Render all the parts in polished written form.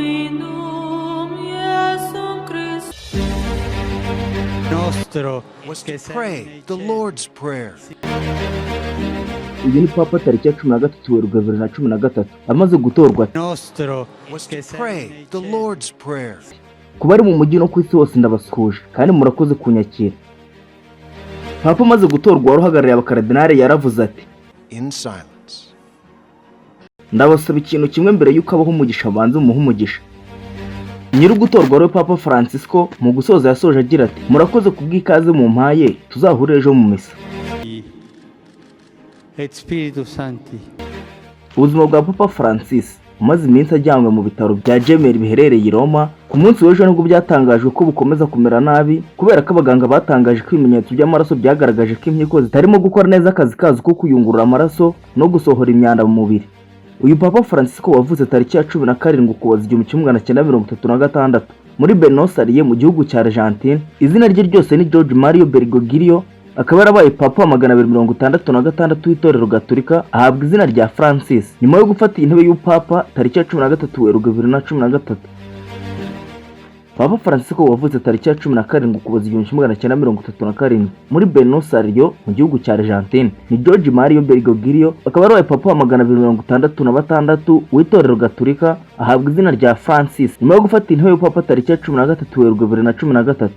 Dominum Iesum Christum. Nostro Was to che sei pray nei the cieli. Lord's Prayer. Uyu ni Papa tariki ya 13 Werurwe 2013 amaze gutorwa. Nostro Was to che sei pray nei the cieli. Lord's Prayer. Ku bari mu mujyi no ku isi hose, ndabasuhuje kandi murakoze kunyakira. Papa amaze gutorwa, wari uhagarariye abakaridinari yaravuze ati: In silence. "Ndabasaba ikintu kimwe mbere y'uko abaha umugisha, abanze umuhe umugisha." Nyiri ugutorwa ariwe Papa Francisco, mu gusoza yasoje agira ati: "Murakoze ku bw'ikaze mumpaye, tuzahure ejo mu misa." Et Spiritus Sancti. Ubuzima bwa Papa Francis, umaze iminsi ajyanywe mu bitaro bya Gemelli biherereye i Roma, ku munsi w'ejo nibwo byatangajwe ko bukomeza kumera nabi, kubera ko abaganga batangaje ko ibimenyetso by'amaraso byagaragaje ko impyiko zitarimo gukora neza akazi kazo ko kuyungurura amaraso no gusohora imyanda mu mubiri. Uyu Papa Francisco wavutse tariki ya 17 Ukuboza 1936 muri Buenos Aires mu gihugu cya Argentine, izina rye ryose ni Jorge Mario Bergoglio, akaba yarabaye papa wa 266 w'itorero Gatolika, ahabwa izina rya Francis nyuma yo gufata iyi ntebe y'upapa tariki ya 13 Werurwe 2013. Papa Francisco wavutse tariki ya 17 Ukuboza 1937 muri Buenos Aires mu gihugu cya Argentine ni Jorge Mario Bergoglio, akaba yarabaye papa wa 266 w'itorero Gatolika, ahabwa izina rya Francis nyuma yo gufata intebe y'upapa tariki ya 13 Werurwe 2013.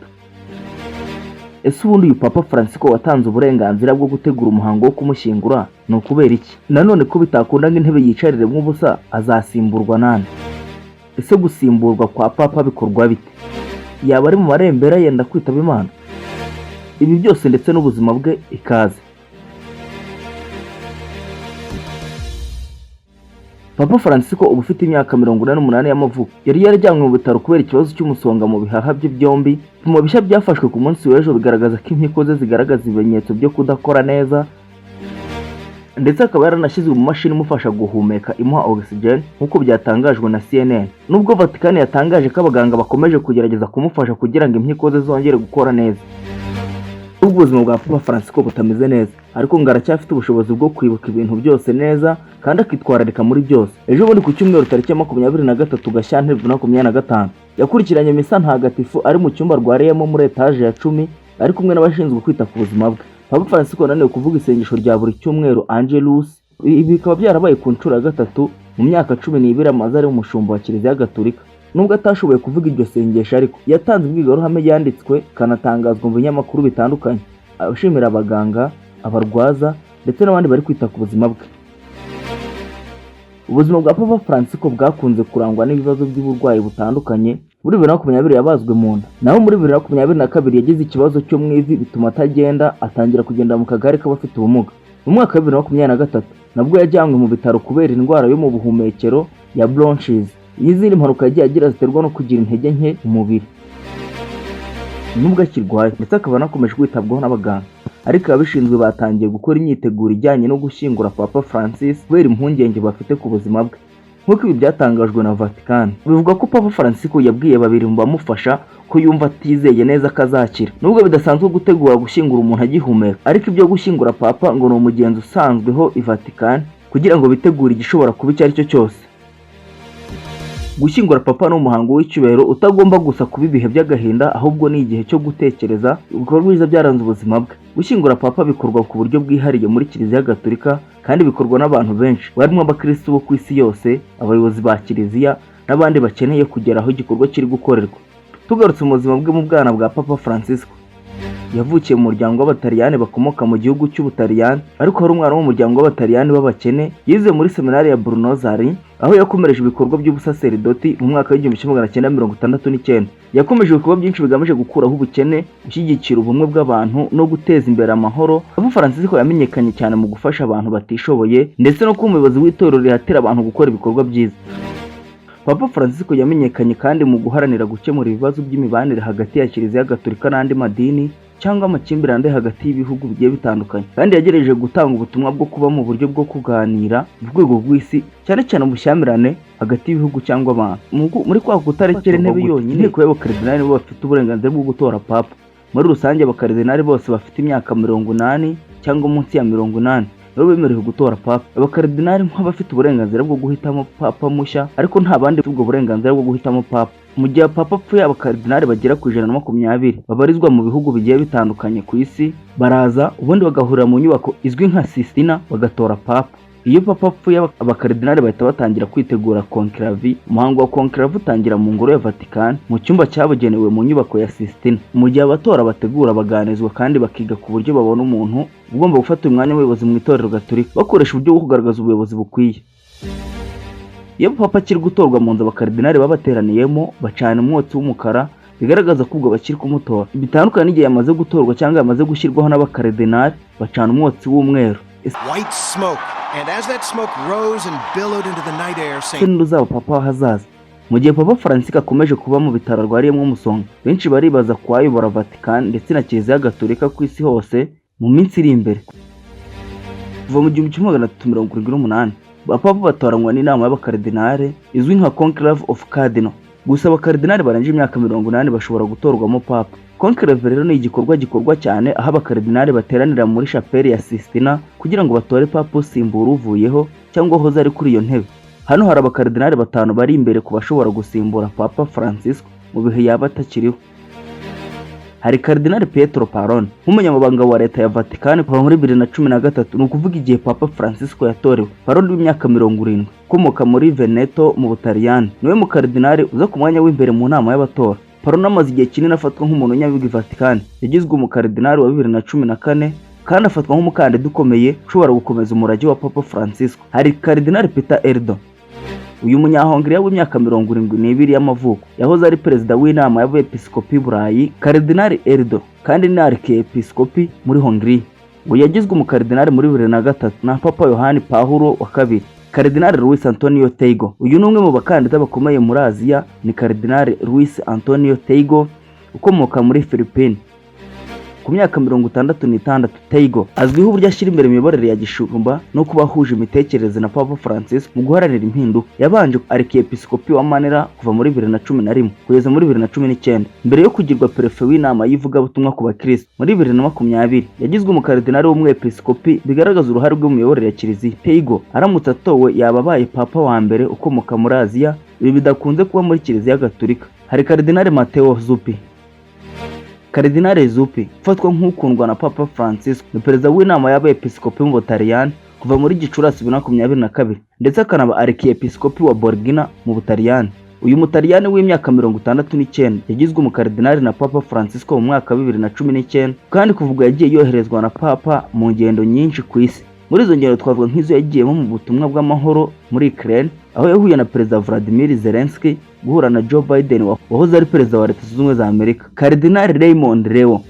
Ese ubundi uyu Papa Francisco watanze uburenganzira bwo gutegura umuhango wo kumushyingura ni ukubera iki? Nanone ko bitakunda ngo intebe yicariremo ubusa, azasimburwa nande? Ese gusimburwa kwa papa bikorwa bite? Yaba ari mu marembera yenda kwitaba Imana? Ibi byose ndetse n'ubuzima bwe, ikaze. Papa Francisco uba ufite imyaka 48 y'amavuko yari yarajyanywe mu bitaro kubera ikibazo cy'umusonga mu bihaha bye byombi. Ibipimo bishya byafashwe ku munsi w'ejo bigaragaza ko impyiko ze zigaragaza ibimenyetso byo kudakora neza, ndetse akaba yaranashyizwe mu mashini imufasha guhumeka imuha oxygen, nk'uko byatangajwe na CNN. Nubwo Vatican yatangaje ko abaganga bakomeje kugerageza kumufasha kugira ngo impyiko ze zongere gukora neza, nubwo ubuzima bwa Papa Francisco butameze neza, ariko ngo aracyafite ubushobozi bwo kwibuka ibintu byose neza kandi akitwararika muri byose. Ejo bundi ku cyumweru tariki ya 23 Gashyantare 2025 yakurikiranye misa ntagatifu ari mu cyumba arwariyemo muri etaje ya 10, ari kumwe n'abashinzwe kwita ku buzima bwe. Papa Francisco yananiwe kuvuga isengesho rya buri cyumweru, Angelus. Ibi bikaba byarabaye ku nshuro ya gatatu mu myaka 12 amaze ari umushumba wa Kiliziya Gatolika. Nubwo atashoboye kuvuga iryo sengesho, ariko yatanze imbwirwaruhame yanditswe ikanatangazwa mu binyamakuru bitandukanye, ashimira abaganga, abarwaza ndetse n'abandi bari kwita ku buzima bwe. Ubuzima bwa Papa Francisco bwakunze kurangwa n'ibibazo by'uburwayi butandukanye. Muri 2020 yabazwe mu nda, naho muri 2022 yagize ikibazo cyo mu ivi bituma atagenda, atangira kugenda mu kagare k'abafite ubumuga. Mu mwaka wa 2023 nabwo yajyanywe mu bitaro kubera indwara yo mu buhumekero ya bronchitis n'izindi mpanuka yagiye agira ziterwa no kugira intege nke mu mubiri. Nubwo akirwaye ndetse akaba anakomeje kwitabwaho n'abaganga, ariko ababishinzwe batangiye gukora imyiteguro ijyanye no gushyingura Papa Francis kubera impungenge bafite ku buzima bwe, nk'uko ibi byatangajwe na Vatican. Bivuga ko Papa Francisco yabwiye babiri mu bamufasha ko yumva atizeye neza ko azakira. Nubwo bidasanzwe gutegura gushyingura umuntu agihumeka, ariko ibyo gushyingura Papa ngo ni umugenzo usanzweho i Vatican kugira ngo bitegure igishobora kuba icyo ari cyo cyose. Gushyingura papa ni umuhango w'icyubahiro utagomba gusa kuba ibihe by'agahinda, ahubwo ni igihe cyo gutekereza ibikorwa byiza byaranze ubuzima bwe. Gushyingura papa bikorwa ku buryo bwihariye muri Kiliziya Gatolika kandi bikorwa n'abantu benshi barimo abakirisitu bo ku isi yose, abayobozi ba kiliziya n'abandi bakeneye kugera aho igikorwa kiri gukorerwa. Tugarutse mu buzima bwe, mu bwana bwa Papa Francisco, yavukiye mu muryango w'Abataliyani bakomoka mu gihugu cy'Ubutaliyani, ariko hari umwana wo mu muryango w'Abataliyani b'abakene. Yize muri seminari ya Buenos Aires, aho yakomereje ibikorwa by'ubusaseridoti mu mwaka w'1969. Yakomeje ibikorwa byinshi bigamije gukuraho ubukene, gushyigikira ubumwe bw'abantu no guteza imbere amahoro. Papa Francisco yamenyekanye cyane mu gufasha abantu batishoboye ndetse no kuba umuyobozi w'itorero rihatira abantu gukora ibikorwa byiza. Papa Francisco yamenyekanye kandi mu guharanira gukemura ibibazo by'imibanire hagati ya Kiliziya Gatolika n'andi madini cyangwa amakimbirane ari hagati y'ibihugu bigiye bitandukanye, kandi yagerageje gutanga ubutumwa bwo kuba mu buryo bwo kuganira mu rwego rw'isi, cyane cyane ubushyamirane hagati y'ibihugu cyangwa abantu. Muri kwa kutarekera intebe yonyine, inteko y'abakaridinali nibo bafite uburenganzira bwo gutora papa. Muri rusange, abakaridinali bose bafite imyaka 80 cyangwa munsi ya 80. nibo bemerewe gutora papa. Abakaridinali nk'abafite uburenganzira bwo guhitamo papa mushya, ariko nta bandi bafite ubwo burenganzira bwo guhitamo papa. Mu gihe papa apfuye, abakaridinali bagera ku 120 babarizwa mu bihugu bigiye bitandukanye ku isi baraza, ubundi bagahurira mu nyubako izwi nka Sistina, bagatora papa. Iyo papa apfuye, abakaridinali bahita batangira kwitegura konklavi. Umuhango wa konklavi utangira mu ngoro ya Vatican, mu cyumba cyabugenewe mu nyubako ya Sistina. Mu gihe abatora bategura, baganirizwa kandi bakiga ku buryo babona umuntu ugomba gufata umwanya w'ubuyobozi mu itorero gatolika, bakoresha uburyo bwo kugaragaza ubuyobozi bukwiye. Iyo papa akiri gutorwa, mu nzu abakaridinali babateraniyemo bacana umwotsi w'umukara, bigaragaza ko ubwo bakiri kumutora. Bitandukanye n'igihe yamaze gutorwa cyangwa yamaze gushyirwaho n'abakaridinali, bacana umwotsi w'umweru. White smoke. And as that smoke rose and billowed into the night air, Ese St. ninde uzaba papa w'ahazaza? Mu gihe Papa Francis akomeje kuba mu bitaro arwariyemo umusonga, benshi baribaza kuwayobora Vatican ndetse na Kiliziya Gatolika ku isi hose mu minsi iri imbere. Kuva mu 1378, abapapa batoranywa n'inama y'abakaridinali izwi nka Conclave of Cardinal. Gusa abakaridinali barengeje imyaka 80 bashobora gutorwamo papa. Conclave rero ni igikorwa gikorwa cyane, aho abakaridinali bateranira muri shapeli ya Sistina kugira ngo batore papa usimbura uvuyeho cyangwa wahoze ari kuri iyo ntebe. Hano hari abakaridinali batanu bari imbere ku bashobora gusimbura Papa Francisco mu bihe yaba atakiriho. Hari Karidinali Pietro Parolin nk'umunyamabanga wa leta ya Vatican kuva muri 2013, ni ukuvuga igihe Papa Francisco yatorewe. Parolin w'imyaka 70, ukomoka muri Veneto mu Butaliyani, niwe mukaridinali uza ku mwanya w'imbere mu nama y'abatora. Parolin amaze igihe kinini afatwa nk'umuntu w'inyabigwi Vatican. Yagizwe umukaridinali wa 2014 kandi afatwa nk'umukandida ukomeye ushobora gukomeza umurage wa Papa Francisco. Hari Karidinali Peter Erdo. Uyu munyahongiriya w'imyaka 72 y'amavuko yahoze ari perezida w'inama y'abepiskopi Burayi. Karidinali Erdo kandi ni arkiyepiskopi muri Hongiriya. Ngo yagizwe umukaridinali muri 2003 na Papa Yohani Pawulo wa kabiri. Karidinali Luis Antonio Tagle, uyu ni umwe mu bakandida bakomeye muri Aziya. Ni Karidinali Luis Antonio Tagle ukomoka muri Philippines. Ku myaka 66, Tagle azwiho uburyo ashyira imbere imiyoborere ya gishumba no kuba ahuje imitekerereze na Papa Francis mu guharanira impinduka. Yabanje arkiyepiskopi wa Manila kuva muri 2011 kugeza muri 2019, mbere yo kugirwa perefe w'inama y'ivugabutumwa ku bakristo. Muri 2020 yagizwe umukaridinali w'umwepiskopi, bigaragaza uruhare rwe mu miyoborere ya kiliziya. Tagle aramutse atowe, yaba abaye papa wa mbere ukomoka muri Aziya, ibi bidakunze kuba muri Kiliziya Gatolika. Hari Karidinali Matteo Zuppi. Karidinali Zuppi ufatwa nk'ukundwa na Papa Francisco, ni perezida w'inama y'abepiskopi mu Butaliyani kuva muri Gicurasi 2022, ndetse akanaba arkiyepiskopi wa Bologna mu Butaliyani. Uyu Mutaliyani w'imyaka 69 yagizwe umukaridinali na Papa Francisco mu mwaka wa 2019, kandi kuva ubwo yagiye yoherezwa na Papa mu ngendo nyinshi ku isi. Muri izo ngendo twavuga nk'izo yagiyemo mu butumwa bw'amahoro muri Ukraine, aho yahuye na Perezida Vladimir Zelensky, guhura na Joe Biden wahoze ari perezida wa Leta Zunze Ubumwe za Amerika. Karidinali Raymond Leo.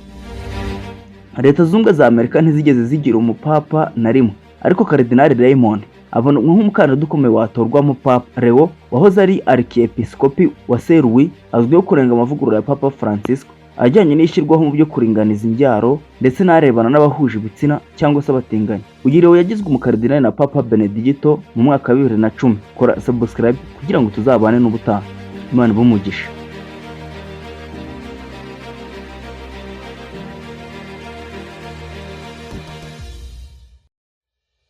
Leta Zunze Ubumwe za Amerika ntizigeze zigira umupapa na rimwe, ariko Karidinali Raymond abonwa nk'umukandida ukomeye watorwamo papa. Leo wahoze ari arkiyepiskopi wa Saint Louis azwiho kurenga amavugurura ya Papa Francisco ajyanye n'ishyirwaho mu byo kuringaniza imbyaro ndetse n'arebana n'abahuje ibitsina cyangwa se abatinganyi. Uyu Leo yagizwe umukaridinali na Papa Benedicto mu mwaka wa 2010. Kora subscribe kugira ngo tuzabane n'ubutaha. Imana ibe umugisha.